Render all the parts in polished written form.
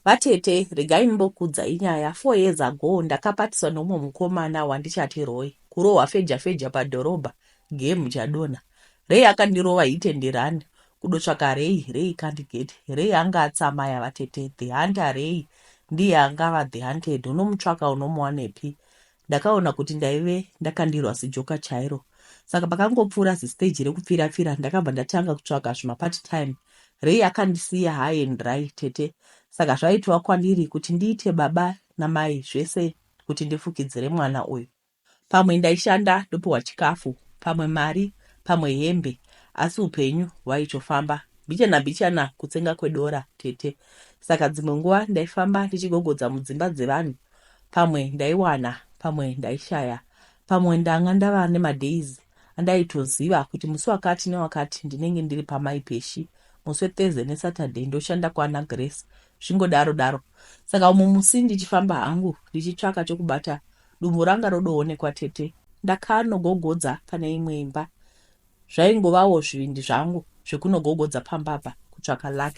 Vatete, regai ndimbokuudzai nyaya. 4 years ago ndakapatiswa neumwe mukomana wandichati Roy. Kurohwa feja feja padhorobha, game chadonha. Ray akandirova hit and run. Kudotsvaka Ray, Ray can't get. Ray anga atsamaya vatete. The hunter Ray ndiye angava the hunted. Unomutsvaka unomuwanepi? Ndakaona kuti ndaive ndakandirwa sejoka chairo. Saka pakangopfuura zistage rekupfira-pfira ndakabva ndatanga kutsvaka zvimapart time. Ray akandisiya high and dry tete. Saka zvaitwa kwandiri kuti ndiite baba namai zvese kuti ndifukidzire mwana uyu. Pamwe ndaishanda ndopiwa chikafu, pamwe mari, pamwe hembe, asi upenyu hwaitofamba mbichana mbichana kutsenga kwedora tete. Saka dzimwe nguva ndaifamba ndichigogodza mudzimba dzevanhu, pamwe ndaiwana, pamwe ndaishaya. Pamwe ndanga ndava nemadays andaitoziva kuti musi wakati newakati ndinenge ndiri pamai Peshi, musi weThursday neSaturday ndoshanda kwana Grace, zvingodaro daro. Saka umwe musi ndichifamba hangu ndichitsvaka chokubata, dumbu ranga rodoonekwa tete. Ndakanogogodza pane imwe imba. Zvaingovawo zvivindi zvangu zvekunogogodza pamba apa kutsvaka luck.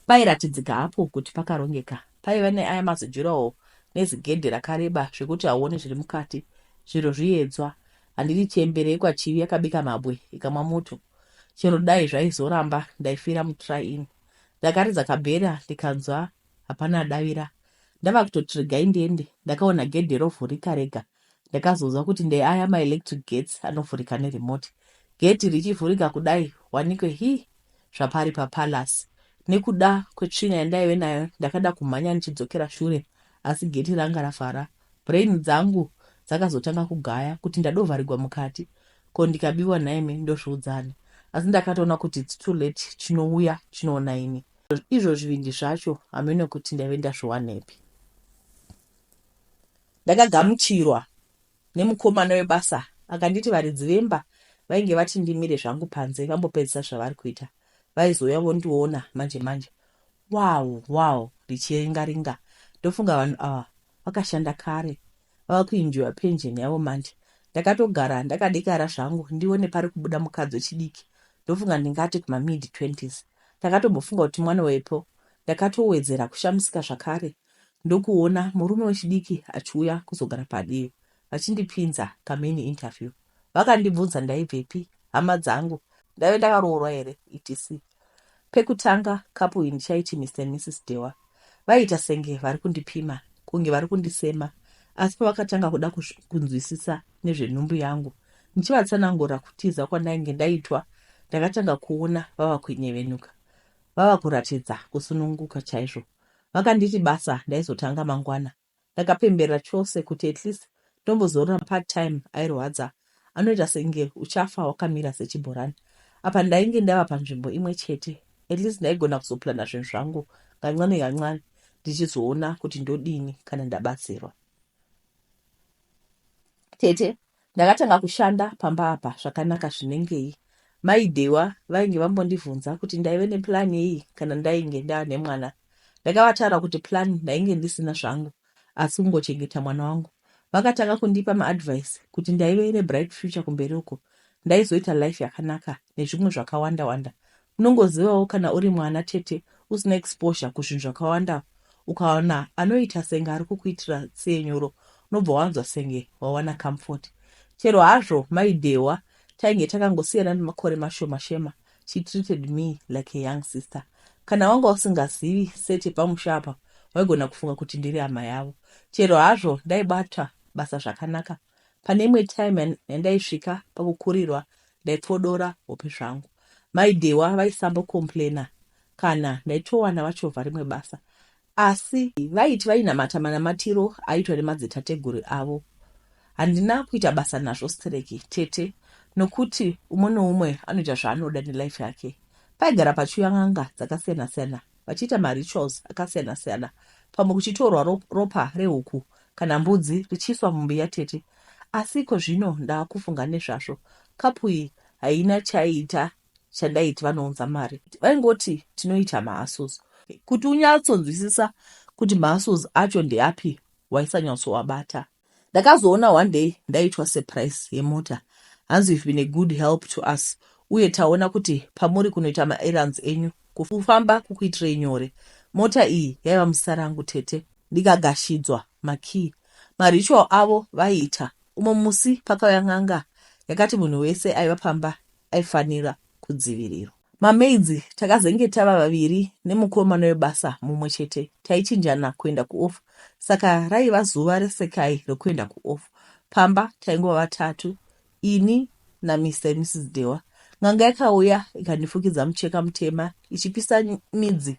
Pairatidzika hapo kuti pakarongeka. Paiva neaya mazijurawo nezigedhe rakareba zvekuti hauoni zviri mukati. Zviro zviyedzwa. Handiti chembere yekwaChivi yakabika mabwe ikamwa muto. Chero dai zvaizoramba ndaifira mutry-in. Ndakaridza kabhera ndikanzwa hapana adavira. Ndava kutoti regai ndiende, ndakaona gedhe rovhurika rega. Ndakazonzwa kuti ndeaya maelectric gates anovhurika neremote. Gedhi richivhurika kudai wanikwe hii zvapari papalace. Nekuda kwetsvina yandaive nayo ndakada kumhanya ndichidzokera shure asi geti ranga ravhara. Brain dzangu dzakazotanga kugaya kuti ndadovharigwa mukati. Ko ndikabiwa nhaimi ndozviudzani. Asi ndakatoona kuti it's too late chinouya chinoona ini. Izvo zvivindi zvacho hameno kuti ndaive ndazviwanepi. Ndakagamuchirwa nemukomana webasa akanditi varidzi vemba vainge vati ndimire zvangu panze vambopedzisa zvavari kuita. Vaizouya vondiona manje manje. Wow wow ndichiringa ringa. Ndofunga vanhu ava vakashanda kare vava kuenjoya pension yavo manje. Ndakatogara ndakadekara zvangu ndione pari kubuda mukadzi wechidiki ndofunga ndingati kumamid 20s. Ndakatombofunga kuti mwana wepo. Ndakatowedzera kushamisika zvakare ndokuona murume wechidiki achiuya kuzogara padivi vachindipinza kamini interview. Vakandibvunza ndaibvepi, hama dzangu, ndaive ndakaroorwa here etc. Pekutanga couple iyi ndichaiti Mr and Mrs Dewa. Vaiita senge vari kundipima, kunge vari kundisema asi pavakatanga kuda kunzwisisa nezvenhumbu yangu ndichivatsanangura kutiza kwandainge ndaitwa ndakatanga kuona vava kunyevenuka vava kuratidza kusununguka chaizvo. Vakanditi basa ndaizotanga mangwana. Ndakapemberera chose kuti at least ndombozorora part time airwadza anoita senge uchafa wakamira sechibhorani. Apa ndainge ndava panzvimbo imwe chete at least ndaigona kuzoplana zvinhu zvangu kancane kancane ndichizoona kuti ndodini kana ndabatsirwa. Tete, ndakatanga kushanda pamba apa zvakanaka zvinengei. Mai Dewa vainge vambondibvunza kuti ndaive neplan yei kana ndainge ndava nemwana. Ndakavataura kuti plan ndainge ndisina zvangu asi kungochengeta mwana wangu. Vakatanga kundipa maadvice kuti ndaive nebright future kumberi uko. Ndaizoita life yakanaka nezvimwe zvakawanda wanda. Unongozivawo kana uri mwana tete usina exposure kuzvinhu zvakawanda ukaona anoita senge ari kukuitira tsiye nyoro unobva wanzwa senge wawana comfort. Chero hazvo mai Dewa tainge takangosiyana nemakore mashoma shema she treated me like a young sister. Kana wanga usingazivi sete pamusha apa waigona kufunga kuti ndiri hama yavo. Chero hazvo ndaibata basa zvakanaka. Pane imwe time yandaisvika pakukurirwa ndaipfodora hope zvangu. Mai Dewa vaisambocomplaina kana ndaitowana vachovha rimwe basa. Asi vaiti vainamata manamatiro aiitwa nemadzitateguru avo. Handina kuita basa nazvo stereki tete nokuti umwe noumwe anoita zvaanoda nelife yake. Paigara pachiuya n'anga dzakasiyana siyana vachiita marituals akasiyana siyana pamwe kuchitorwa ropa rehuku kana mbudzi richiiswa mumbiya tete. Asi iko zvino ndaakufunga nezvazvo kapu iyi haina chaiita chandaiti vanounza mari. Vaingoti tinoita mahustles. Kuti unyatsonzwisisa kuti mahustles acho ndeapi waisanyatsowabata. Ndakazoona one day ndaitwa surprise yemota hanzi you've been a good help to us uye taona kuti pamuri kunoita maerrands enyu kufamba kukuitirei nyore. Mota iyi yaiva muzita rangu tete ndikagashidzwa makey. Maritual avo vaiita. Umwe musi pakauya n'anga yakati munhu wese aiva pamba aifanira kudzivirirwa. Mamaids takazenge tava vaviri nemukomana webasa mumwe chete taichinjana kuenda kuoff saka raiva zuva reSekai rekuenda kuoff. Pamba taingova vatatu ini naMr and Mrs Dhewa. N'anga yakauya ikandifukidza mucheka mutema ichipisa midzi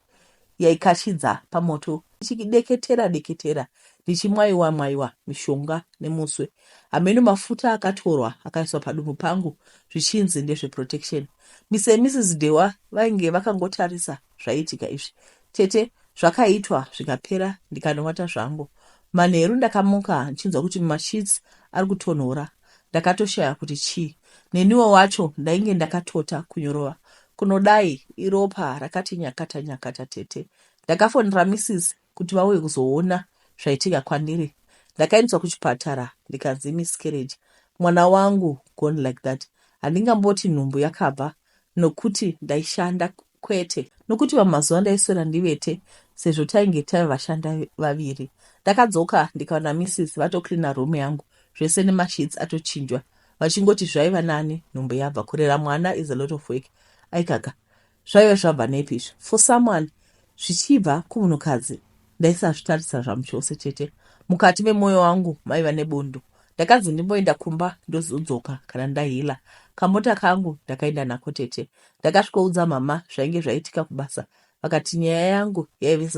yaikachidza pamoto ichideketera deketera ndichimwaiwa mwaiwa mishonga nemuswe. Hameno mafuta akatorwa akaiswa padumbu pangu zvichinzi ndezveprotection. Mr and Mrs Dhewa vainge vakangotarisa zvaiitika izvi. Tete zvakaitwa zvikapera ndikanovata zvangu. Manheru ndakamuka ndichinzwa kuti masheets ari kutonhora. Ndakatoshaya kuti chii. Neniwo wacho ndainge ndakatota kunyorova. Kunodai iropa rakati nyakata nyakata tete. Ndakafonera Mrs kuti vauye kuzoona zvaitika kwandiri. Ndakaendeswa kuchipatara ndikanzi miscarriage. Mwana wangu gone like that. Handingamboti nhumbu yakabva nokuti ndaishanda kwete. Nokuti mamwe mazuva ndaiswera ndivete sezvo tainge tave vashanda vaviri. Ndakadzoka ndikawana Mrs vatocleaner room yangu zvese nemasheets atochinjwa vachingoti zvaiva nani nhumbu yabva. Kurera mwana is a lot of work. Aikaka zvaiva zvabva nepi izvi for someone zvichibva kumunhukadzi ndaisazvitarisa zvamuchose chete. Mukati memoyo wangu maiva nebundu. Ndakanzi ndimboenda kumba ndozodzoka kana ndahila. Kamota kangu ndakaenda nako tete. Ndakasvikoudza mama zvainge zvaitika kubasa vakati nyaya yangu yaive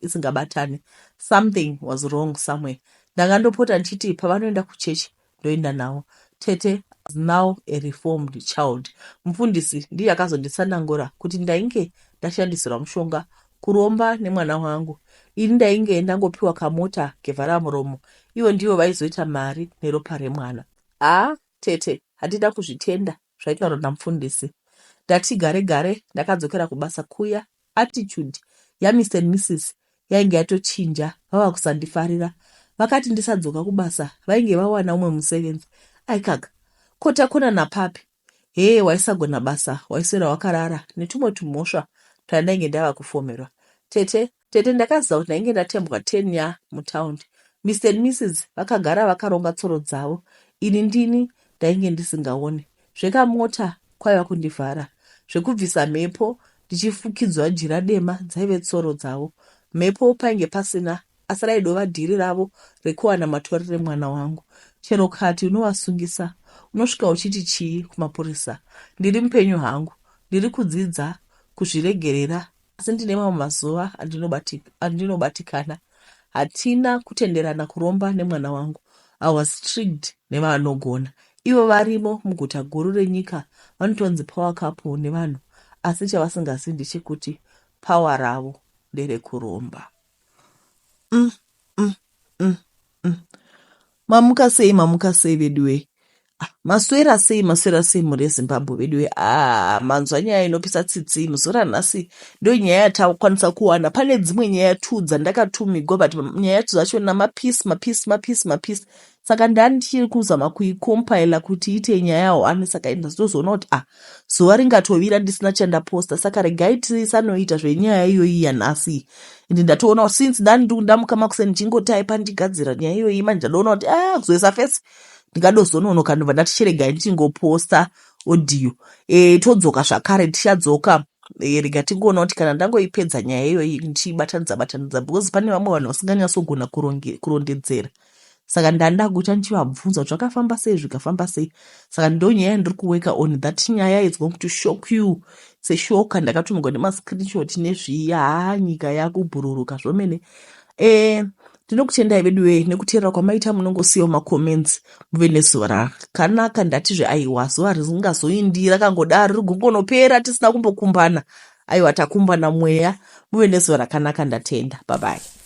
isingabatani. Something was wrong somewhere. Ndanga ndopota ndichiti pavanoenda kuchechi ndoenda navo. Tete was now a reformed child. Mufundisi ndiye akazonditsanangura kuti ndainge ndashandisirwa mushonga kuromba nemwana wangu. Ini ndainge ndangopiwa kamota kevharamuromo ivo ndivo vaizoita mari neropa remwana. Haa tete handina kuzvitenda zvaitaurwa namufundisi. Ndati gare gare ndakadzokera kubasa kuya attitude yaMr and Mrs yainge yatochinja vava kusandifarira. Vakati ndisadzoka kubasa vainge vawana umwe musevenzi. Aikaka ko takonana papi? Hee waisagona basa waiswera wakarara netumwe tumhosva twandainge ndava kufomerwa. Tete Tete ndakaziva kuti ndainge ndatembwa 10 ya mutaundi. Mr and Mrs vakagara vakaronga tsoro dzavo ini ndini ndainge ndisingaone. Zvekamota kwaiva kundivhara. Zvekubvisa mhepo ndichifukidzwa jira dema dzaive tsoro dzavo. Mhepo painge pasina asi raidova dhiri ravo rekuwana matorere mwana wangu. Chero ukati unovasungisa unosvika uchiti chii kumapurisa. Ndiri mupenyu hangu. Ndiri kudzidza kuzviregerera asi ndine mamwe mazuva andinobatikana. Hatina kutenderana kuromba nemwana wangu. I was tricked nevanogona. Ivo varimo muguta guru renyika vanotonzi power couple nevanhu asi chavasingazivi ndechekuti power ravo nderekuromba. Mm, mm, mm, mm. Mamuka sei mamuka sei veduwee. Ah, maswera sei maswera sei mhuri yezimbabwe veduwe ah, manzwa nyaya inopisa tsitsi muzuva ranhasi ndo nyaya yatakwanisa kuwana pane dzimwe nyaya tu dzandakatumigwa but nyaya tu dzacho namapisi mapisi mapisi mapisi saka ndandichiri kuzama kuicompila kuti iite nyaya one saka ndazotozoona kuti ah zuva ringatovira ndisina chandaposta saka regai tisanoita zvenyaya iyoyi yanhasi ende ndatoona since ndamuka makuseni ndichingotaipa ndichigadzira nyaya iyoyi manje ndadoona kuti ah kuzoisa fesi ndingadozononoka ndobva ndati chiregai ndichingoposta audio e, todzoka zvakare tichadzoka e, rega tingoona kuti kana ndangoipedza nyaya iyoyi ndichiibatanidza batanidza because pane vamwe vanhu vasinganyatsogona kurondedzera saka ndandakuita ndichivabvunza kuti zvakafamba sei zvikafamba sei saka ndo nyaya yandiri kuweka on that nyaya is going to shock you seshoka ndakatumigwa nemascreenshot nezviya haa nyika yakubhururuka zvomene e, Ndinokutendai veduwee nekuteerera kwamaita munongosiyawo macomments muve nezuva rakanaka ndatizve aiwa zuva risingazoindi rakangodaro rigongonopera tisina kumbokumbana aiwa takumbana mweya muve nezuva rakanaka ndatenda bye bye.